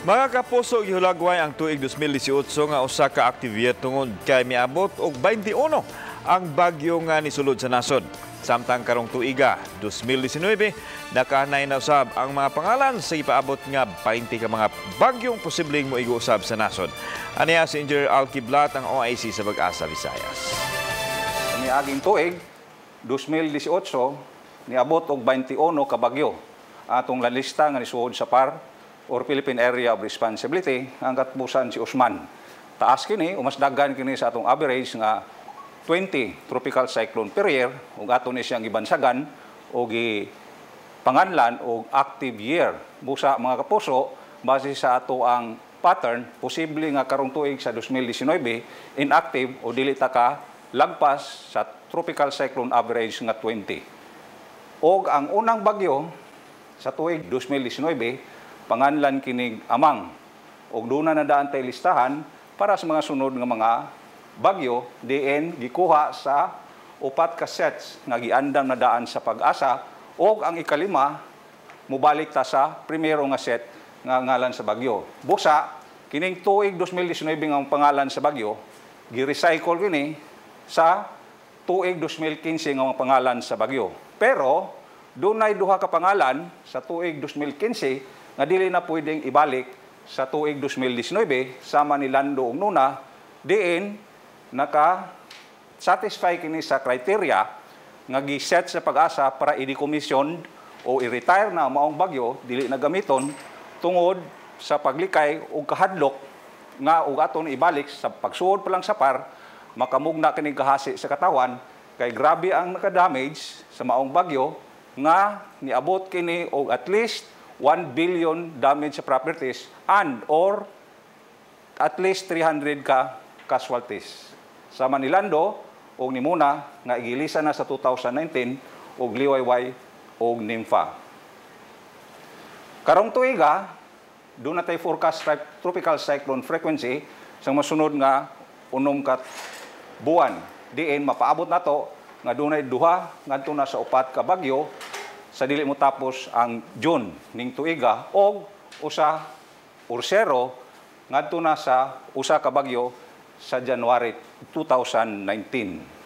Mga kapuso, gihulagway ang tuig 2018 nga usa ka active year tungod kay miabot og 21 ang bagyo nga nisulod sa nasod. Samtang karong tuiga 2019, nakahanay na usab ang mga pangalan sa ipaabot nga 20 ka mga bagyong posibleng moigo usab sa nasod. Aniya si Engineer Al Kiblat, ang OIC sa Pag-asa Visayas. Miaging tuig 2018, niabot og 21 ka bagyo atong lalista nga nisuod sa PAR or Philippine Area of Responsibility ang katpusan si Usman. Taas kini o mas daghan kini sa atong average nga 20 tropical cyclone per year ug ato ni siyang gibansagan o gi panganlan og active year. Busa, mga kapuso, base sa ato ang pattern, posible nga karong tuig sa 2019 inactive o dili ta ka lagpas sa tropical cyclone average nga 20. Og ang unang bagyo sa tuig 2019, panganlan kinig Amang. Og duna na daan tay listahan para sa mga sunod nga mga bagyo diin gikuha sa upat ka sets nga giandam na daan sa Pag-asa, og ang ikalima mobalik ta sa primero nga set nga ngalan sa bagyo. Busa kining tuig 2019 nga pangalan sa bagyo, gi-recycle kini sa tuig 2015 nga pangalan sa bagyo. Pero dunay duha ka pangalan sa tuig 2015 nga dili na pwedeng ibalik sa tuig 2019, sama ni Lando ug Nona, diin naka satisfy kini sa criteria nga gi-set sa Pag-asa para i-decommission o i-retire na maong bagyo, dili na gamiton tungod sa paglikay ug kahadlok nga ug aton ibalik sa pagsuod pa lang sa PAR, makamugna kini kahasi sa katawan kay grabe ang naka-damage sa maong bagyo nga niabot kini og at least 1 billion damage sa properties and or at least 300 ka casualties. Sama ni Lando og ni Mona nga igilisa na sa 2019 og Liwayway og Nympha. Karong tuiga, duna tay forecast tropical cyclone frequency sa masunod nga 6 ka buwan. Diin mapaabot nato nga dunay 2 ngadto na sa 4 ka bagyo sa dili mo tapos ang June ning tuiga og 1 or 0 ngadto na sa 1 ka bagyo sa January 2019.